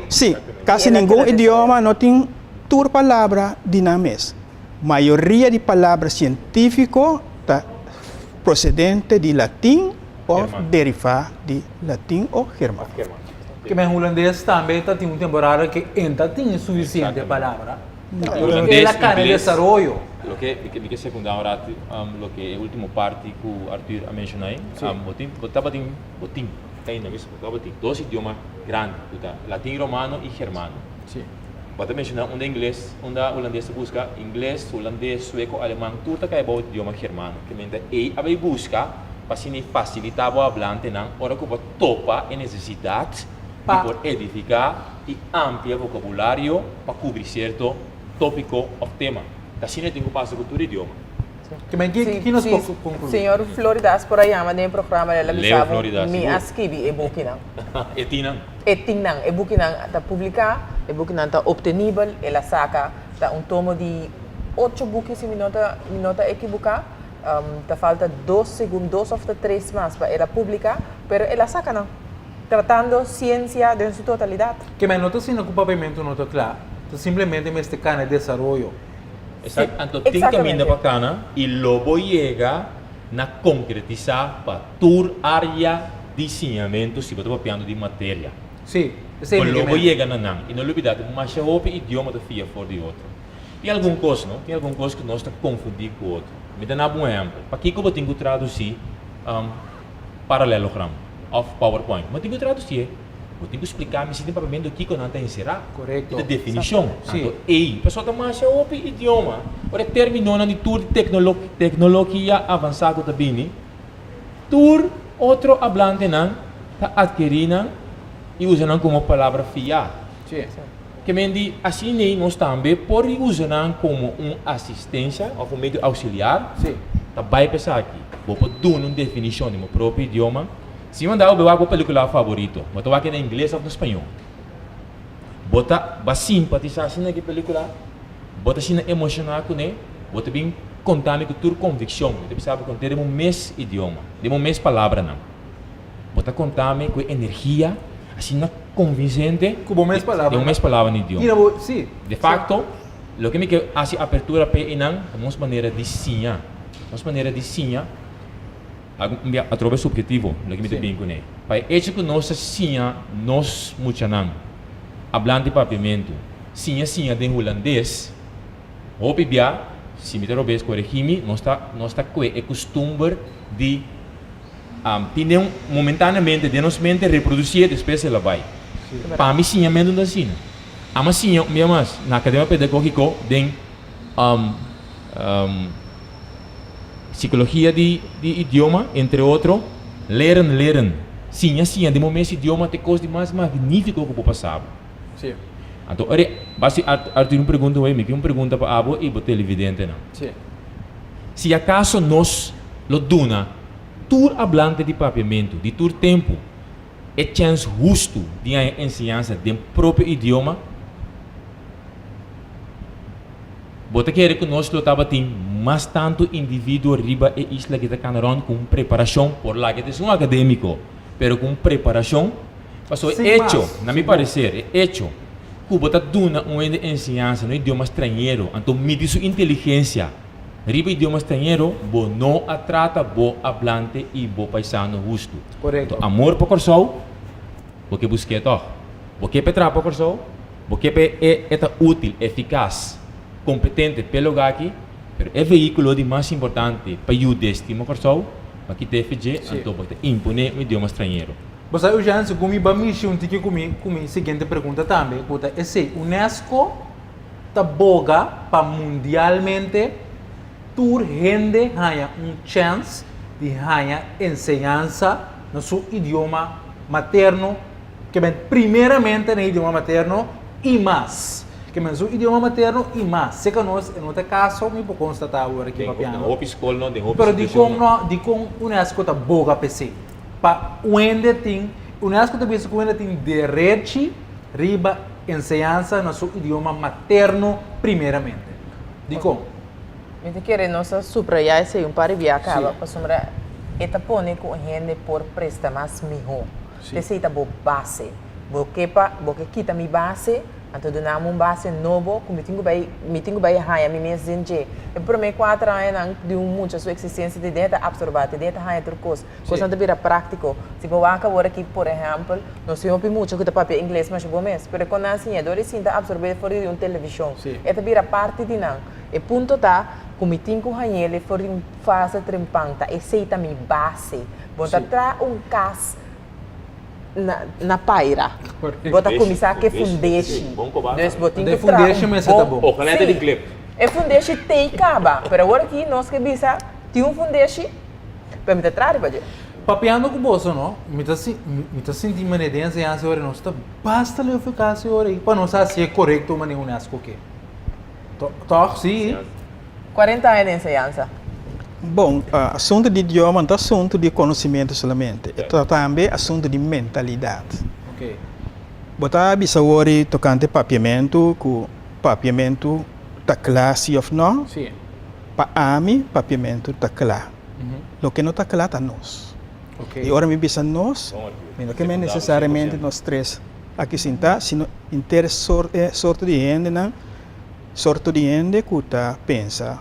Sí, kasi ningun idioma no tin tur palabra di nan mes. Mayoria di palabra sientífiko ta prosedente di latin òf derivá di latin o germano. Ke men hulandes tambe ta tin un temporada ke en ta tin sufisiente palabra. Hulandes, El a kana ingles, desaroyo. Loke mi ke sekundá un ratu loke e último parti ku Arthur a menshoná ei. Bo tin, bo tabatin, bo tin, ainda mes bo tabatin dos idioma grandi ku ta latin romano i germano. Bo ta menshoná unda ingles, unda hulandes ta buska, ingles, hulandes, sueko, aleman, tur ta kai bou idioma germano. Ke menta ei a bai buska pa asina ei fasilitá bo hablantenan ora ku bo topa e nesesidat di por edifiká i amplia vokabulario pa kubri sierto tópiko òf tema. Ta asina e tin ku pasa ku tur idioma. Ke men ki ki nos por konkluí? Señor Floridas por a yama den e programa el a Leo bisa bo Floridas, mi sigur. a skibi e bukinan. E tin nan. E tin nan. E bukinan ta publiká, e bukinan ta optenibel, el a saka ta un tomo di ocho buki si mi no ta mi no ta ekibuká. Ta falta dos segun dos òf ta tres mas pa el a publiká, pero el a saka nan. Tratando siensia den su totalidat. Ke men no ta asina ku papiamentu no ta kla, ta simplemente mester kana e desaroyo. Exacto. Anto tin caminda pa cana y lo bo yega na concretisa pa tur area di siñamento si bo ta papiando di materia. Sí, esey Bo mi lo ke bo men. yega na nan. Y no lubida cu masha hopi idioma ta fia for di otro. Tin algun cos, no? Tin algun cos cu nos ta confundi cu otro. Mi ta naba un ehempel. Pakico bo tin cu traduci paralelogram of powerpoint? Bo tin cu traducié. Bo tin ku splika mi si den papiamentu kiko nan ta enserá. Korekto. E ta definishon. Si. Anto ei, pasobra ta masha hopi idioma. Ora e terminonan di tur di teknologia avansá ku ta bini, tur otro ablantenan ta atkerí nan i usa nan komo palabra fiá. Si. Ke men di asin'ei nos tambe por usa nan komo un asistensia òf un medio ousiliar. Si. Ta bai pa esaki. Bo por duna un definishon di bo propio idioma. Si manda bo wak bo pelicula favorito, bo ta wak na ingles of na spañol? Bo ta ba simpatisa asina ku e pelicula? Bo ta asina emociona cune? Bo ta bin conta mi cu tur conviccion, mi ta bisa bo conte den bo mes idioma, den bo mes palabranan. Bo ta conta mi cu e energia asina convincente Cu bo mes palabra. den bo mes palabra na idioma. Mira bo, si. De facto, loke mi ke haci apertura p'e einan ta nos manera di siña, nos manera di siña. Algun bia atrobe subjetivo loke mi ta bin kuné. Pa e echo ku nos ta siña nos muchanan hablante papiamentu, siña siña den hulandes, hopi bia, si mi ta robes koregí mi, nos ta nos ta kue e kustumber di tin den momentáneamente den nos mente reprodusié despues el a bai. Pa mi siñamentu no ta asina. Ama siña un bia mas na Akademia Pedagógiko den Psicologia di di idioma, entre otro, leren leren, siña siña den bo mes idioma ta e cos di mas magnifico cu bo por sabo. Sí. Anto ora e basi Arthur un pregunta wey, mi tin un pregunta pa abo y bo televidentenan. Sí. Si acaso nos lo duna tur hablante di papiamento di tur tempo e chens hustu di haña enseñansa den propio idioma, Bo ta kere ku nos lo tabatin mas tantu individuo riba e isla ki ta kana rònt ku un preparashon, por laga ta esun akadémiko, pero ku un preparashon? Pasobra e Sin echo, mas, na mi sigur. pareser, e echo. Ku bo ta duna un hende enseñansa na un idioma strañero, anto midi su inteligensia riba idioma strañero, bo no a trata bo ablante i bo paisano hustu. Korekto. Anto amor pa Kòrsou, bo ke busk'é tòg. Bo ke p'e traha pa Kòrsou, bo ke p'e e ta útil, efikas, kompetente p'e lugá aki, pero e vehíkulo di mas importante pa yud'é stima Kòrsou, bo a kit'é fe dje, anto bo ta imponé un idioma strañero. Bo sa Eugène, segun mi ba mishi un tiki ku mi ku mi siguiente pregunta tambe, ku ta esei, UNESCO ta boga pa mundialmente tur hende haña un chèns di haña enseñansa na su idioma materno, ke men primeramente na idioma materno i mas. Ke men su idioma materno i mas. Seka nos e no ta e kaso, mi por konstatá awor aki papiando. Den hopi skol no, den hopi Pero dikon no, dikon UNESCO ta boga p'esei? Pa un hende tin, UNESCO ta bisa ku un hende tin derechi riba enseñansa na su idioma materno primeramente. Dikon? Mi ta kere nos a subrayá esei un par di bia kaba, pasobra e ta pone ku un hende por presta mas mihó. Esei ta bo base. Bo ke pa, bo ke kita mi base, anto duna mi un base nobo ku mi tin ku bai, mi tin ku bai haña mi mes den dje. E promé kuater añanan di un mucha su eksistensia te den e ta apsorbá, te den e ta haña tur kos. Kosnan ta bira práktiko. Si bo wak awor aki, por ehèmpel, nos tin hopi mucha ku ta papia ingles masha bo mes, pero e kon nan siña? Dor di sinta apsorbé for di un televishon. E ta bira parti di nan. E punto ta ku mi tin ku hañ'el for di un fase trempan, ta esei ta mi base. Bo ta traha un kas na na paira. Bo ta kuminsá ku e fundeshi. Dus bo tin ku traha un bon. Sí, e fundeshi t'ei kaba, pero awor aki nos ke bisa tin un fundeshi, pero mi ta traha riba dje. Papiando ku boso no, mi ta mi ta sinti manera den enseñansa ora nos ta basta leu efikasio ora ei pa nos hasi e korekto manera unesco ke. Toch? Sí. 40 aña di enseñansa. Bon, asuntu di idioma no ta asuntu di conocimiento solamente, e ta tambe asuntu di mentalidad. Bo ta bisa awor tocante papiamentu cu papiamentu ta cla si of no? Pa ami papiamentu ta cla. Loke no ta cla ta nos. Y ora mi bisa nos, mi no ke men necesariamente nos tres aki sintá, sino henter e sorto di hendenan, sorto di hende ku ta pensa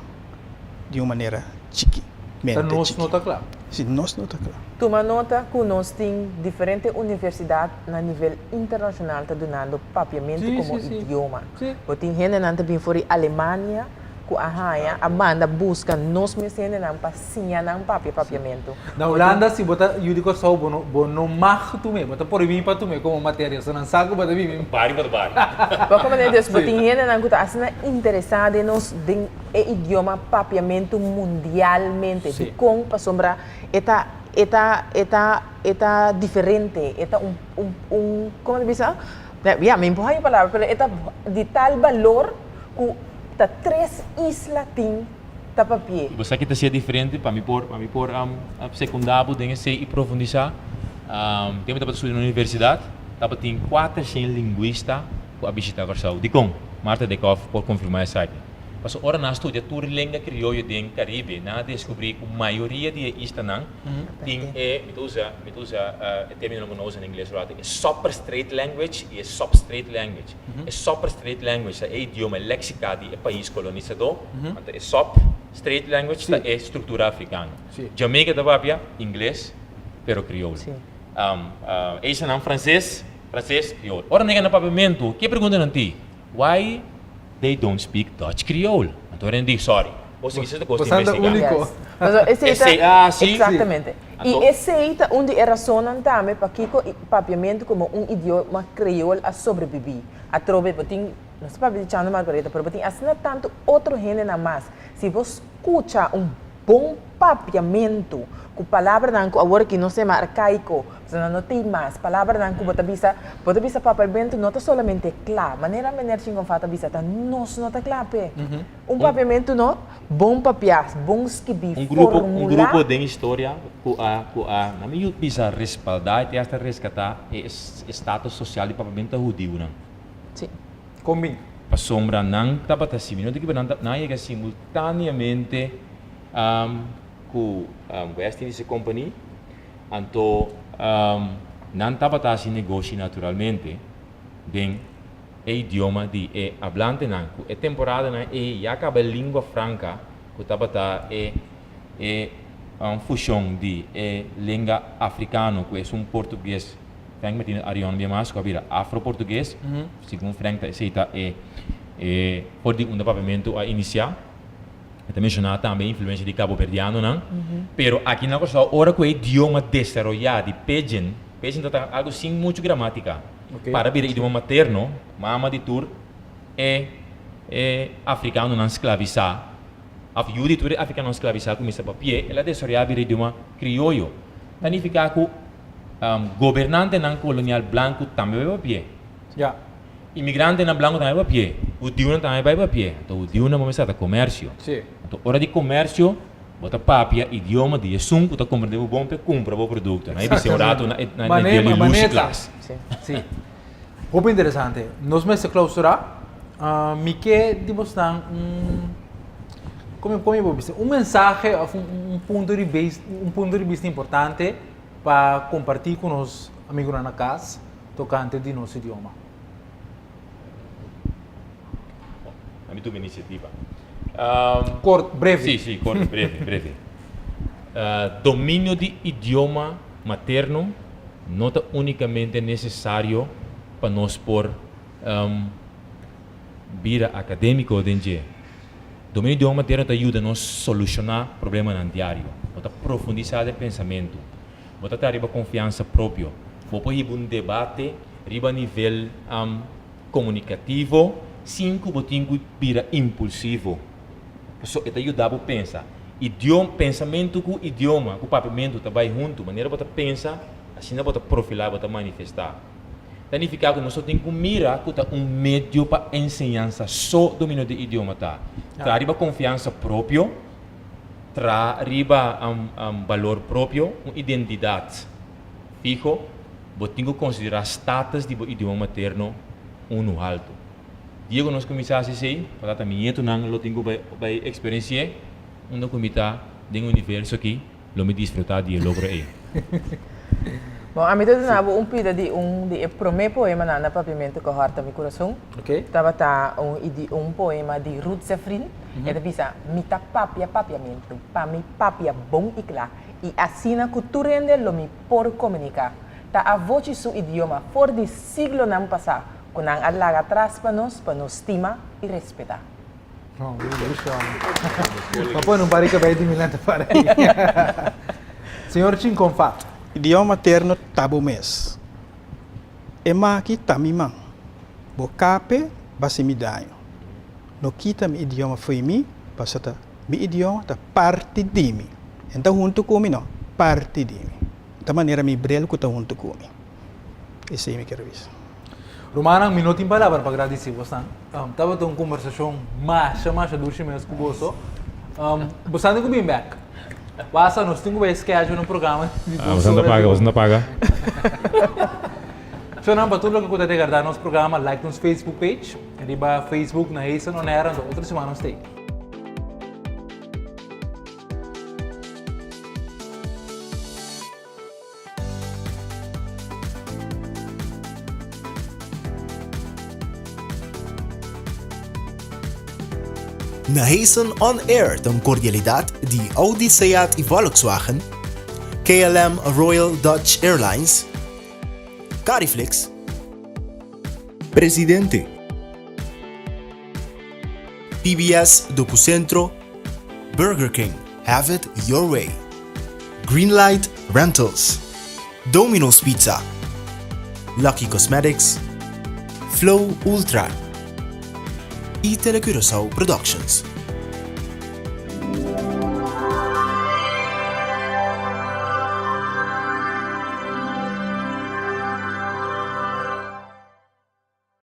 di un manera chiki, mente chiki. Ta nos no ta kla. Si, nos no ta kla. Tuma nota ku nos tin diferente universidat na nivel internashonal ta dunando papiamentu komo idioma. Bo tin hendenan ta bin for di Alemania ku a haña, a manda buska nos mes hendenan pa siña nan papia papiamentu. Na Hulanda si bo ta yu di Kòrsou bo no bo no mag tum'é, bo ta prohibí pa tum'é komo materia, so nan sa ku bo ta bibi. Bari bo ta bari. Bo komprendé? Dus bo tin hendenan ku ta asina interesá den nos den e idioma papiamentu mundialmente. Dikon? Pasobra e ta e ta e ta e ta diferente, e ta un un un komo ta bisa? Ya, mi no por haña palabra, pero e ta di tal balor ku ta tres isla tin ta papié. Bo sa ki ta sia diferente pa mi por pa mi por sekundá bo den esei i profundisá. Tempu mi tabata studia na universidat tabatin kuatershen lingwista ku a bishitá Kòrsou. Dikon? Martha Dijkhoff por konfirmá esaki. Pasobra ora nan a studia tur lenga krioyo den Karibe nan a deskubrí ku mayoria di e islanan tin e, mi ta usa mi ta usa e términonan ku nan usa na ingles ròt, e superstrate language i e substrate language. E superstrate language ta e idioma, e léksika di e pais kolonisadó, anto e substrate language ta e struktura afrikano. Jamaica ta papia ingles, pero kriol. Eisanan franses, franses, kriol. Ora nan yega na papiamentu, ke pregunta nan tin? Why they don't speak Dutch Creole? Anto nan di, sorry, bo sigui seta kos di investiga. Esei ta, exactamente. I esei ta un di e rasonnan tambe pakiko papiamentu komo un idioma kreol a sobrebibí. Atrobe bo tin, nos ta papia di Chando Margaretha, pero bo tin asina tantu otro hendenan mas. Si bo skucha un bon papiamentu ku palabranan ku awor aki nos ta yama arkaiko, pasobra nan no tin mas, palabranan ku bo ta bisa, bo ta bisa papiamentu no ta solamente kla, manera Meneer Chingonfa ta bisa, ta nos no ta kla p'e. Un papiamentu no, bon papiá, bon skibí, Un grupo, un formulá. grupo den historia ku a, ku a, na mi yu bisa respaldá i te hasta reskatá e status sosial di papiamentu ta hudiunan. Sí. Kon bin? Pasobra nan tabata si, mi no ta kiba nan ta, nan a yega simultáneamente ku West Indische Company, anto nan tabata hasi negoshi naturalmente den. e idioma di e hablantenan ku e temporadanan ei ya kaba e lingua franca ku tabata e e fushon di e lenga afrikano ku esun portugues Frank Martinez Arion bia mas ku a bira afro-portugues segun Frank ta esei ta e e for di unda papiamentu a inisiá. E ta menshoná tambe e influensia di kaboverdianonan. Pero aki na Kòrsou ora ku e idioma desaroyá di pidgin, pidgin ta ta algu sin muchu gramátika, para bira idioma materno, mama di tur e e afrikanonan sklavisá òf yu di tur e afrikanonan sklavisá kuminsá papi'é, el a desaroyá bira idioma krioyo. Ta nifiká ku gobernantenan kolonial blanku tambe bai papi'é. Imigrantenan blanku tambe bai papi'é. Hudiunan tambe bai papi'é. Anto hudiunan bo mester ta komersio. Anto ora di komersio bo ta papia idioma di esun ku ta komprendé bo bon pa e kumpra bo produkto. Nan e bis'é un rato na e Daily Lucy klas. Sí. Hopi interesante. Nos mester klausurá. Mi ke di bosnan un, komo komo mi por bisa, un mensahe òf un punto di bes un punto di bista importante pa kompartí ku nos amigunan na kas tokante di nos idioma. Ami tuma inisiativa. Kort, breve. Sí, sí, kort, breve, breve. Dominio di idioma materno no ta únikamente nesesario pa nos por bira akadémiko den dje. Dominio di idioma materno ta yuda nos solushoná problemanan diario. Bo ta profundisá den pensamentu. Bo ta traha riba konfiansa propio. Bo por hiba un debate riba nivel komunikativo sin ku bo tin ku bira impulsivo. Pasobra e ta yuda bo pensa. Idiom, pensamentu ku idioma, ku papiamentu ta bai huntu. Manera bo ta pensa, asina bo ta profilá, bo ta manifestá. Ta nifiká ku nos no tin ku mira ku ta un medio pa enseñansa so dominio di idioma ta. Traha riba konfiansa propio, traha riba balor propio, un identidat fiho. Bo tin ku konsiderá status di bo idioma materno unu haltu. Dia ku nos kuminsá hasi esei, pa ta mi ñetunan lo tin ku bai eksperensi'é unda ku mi ta den universo aki, lo mi disfrutá di e logro ei. Bon, ami ta duna bo un pida di un di e promé poemanan na Papiamentu ku a hòrta mi kurason. Tabata un idi un poema di Ruth Zefrin. E ta bisa, Mi ta papia papiamentu, pa mi papia bon i kla, i asina ku tur hende lo mi por komuniká. Ta a vochi su idioma for di siglonan pasá ku nan a laga tras pa nos pa nos stima i respetá. No, Pa pone un par di cabei di mi lanta para ahí. Señor Chinconfa. Idioma materno ta bo mes. E maki ta mi man. Bo kape basi mi daño. No kita mi idioma fo'i mi, pasobra ta mi idioma ta parti di mi. E no ta huntu ku mi no, parti di mi. Ta manera mi bril ku ta huntu ku mi. Esei mi kier bisa. Rumannan, mi no tin palabra pa gradisí bosnan. Tabata un kombersashon masha masha dushi mes ku boso. Bosan tin ku bin bèk. Basta nos tin ku bai schedule un programa di dos Bosan ta ora. paga, bosan ta paga. Shownan pa tur loke ku ta regardá nos programa like nos Facebook page riba Facebook na Hazel On Air anto otro siman nos ta ei. Na Hazen On Air ta un cordialidad di Audi, Seat y Volkswagen, KLM Royal Dutch Airlines, Cariflex, Presidente, PBS Docucentro, Burger King, have it your way, Greenlight Rentals, Domino's Pizza, Lucky Cosmetics, Flow Ultra y Telecuraçao Productions.